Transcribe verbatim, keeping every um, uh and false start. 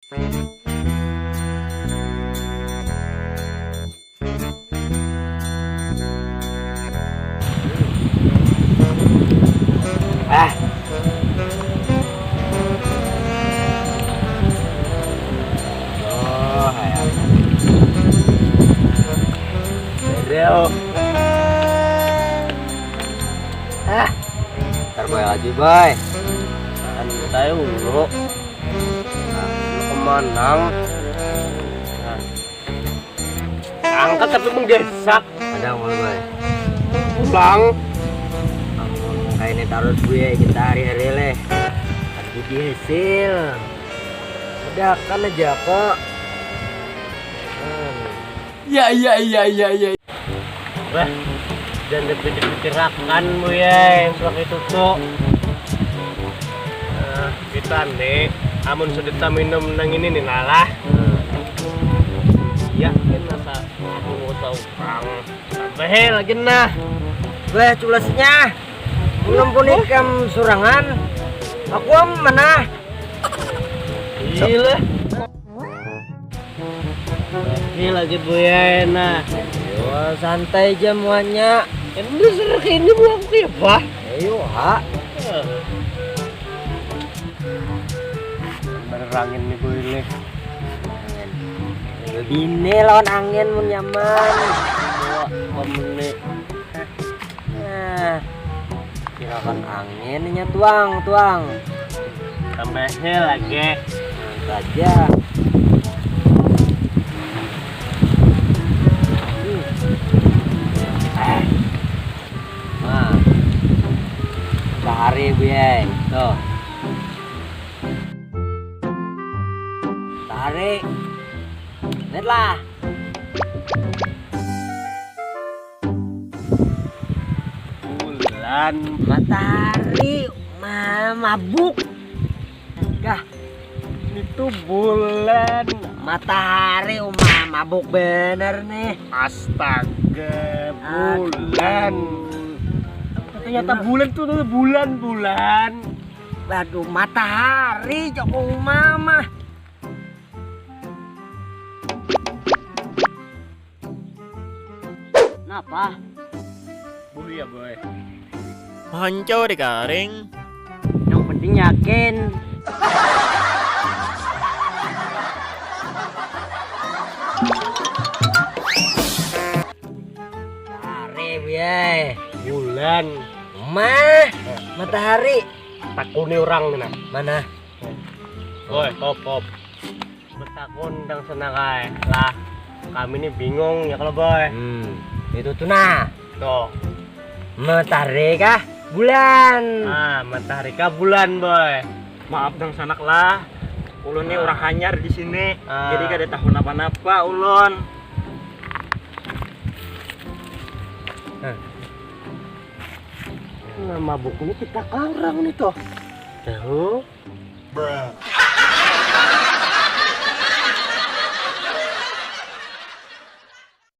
Ah. Oh, hayam. Berdeo. Ah. Ntar boy lagi, boy. Santai dulu. Nah, lu kemanang? Nah. Angkat tapi menggesak. Ada mau, boy. Pulang. Amun kayak ini terus gue kita hari-hari leh. Tapi di hasil. Udah kan aja kok. Hmm. Ya, ya, ya, ya, ya. Wah, jangan dipikir-pikirakan, Bu, ya, yang suka itu tuh. Nah, kita nih, amun sudah minum nang ini nih, lalah. Ya, kan masa aku mau tahu orang. Sampai lagi nah. Weh, culasnya. Belum pun ikam surangan. Aku am mana? Gila. Ini lagi, Bu, ya, nah. Wah, santai aja muanya. Ini seru kayak ini, Bu, aku kayak apa? Ayo, ha. Berangin nih, Bu, ini. Bini lawan angin mun nyaman. Bawa pemene. Nah, silakan angin nya tuang, tuang. Tambahnya lagi. Saja. Hmm. Eh. Nah. Sehari, Bu, ya. Tuh. Tarik. Lihat lah. Bulan. Matahari ma- mabuk. Kah? Itu bulan. Matahari uma mabuk bener nih. Astaga, bulan. Ternyata bulan tuh, tuh, bulan, bulan. Waduh, matahari, cok uma mah. Napa? Bulu ya, boy. Mahancau di karing. Yang penting yakin. Hari, biay. Bulan. Mah, matahari. Takuni orang nih, nah. Mana? Oi, hop, hop. Betakun dang sana kai lah. Kami ni bingung ya kalau, boy. Hmm, itu tuh nah. Tuh. Matahari kah? Bulan. Ah, matahari kah bulan, boy? Maaf dang sanak lah. Ulun ni orang hanyar di sini. Ah. Jadi kada tahu napa-napa ulun. Nah, mabuk ini kita karang nih tuh. Tahu?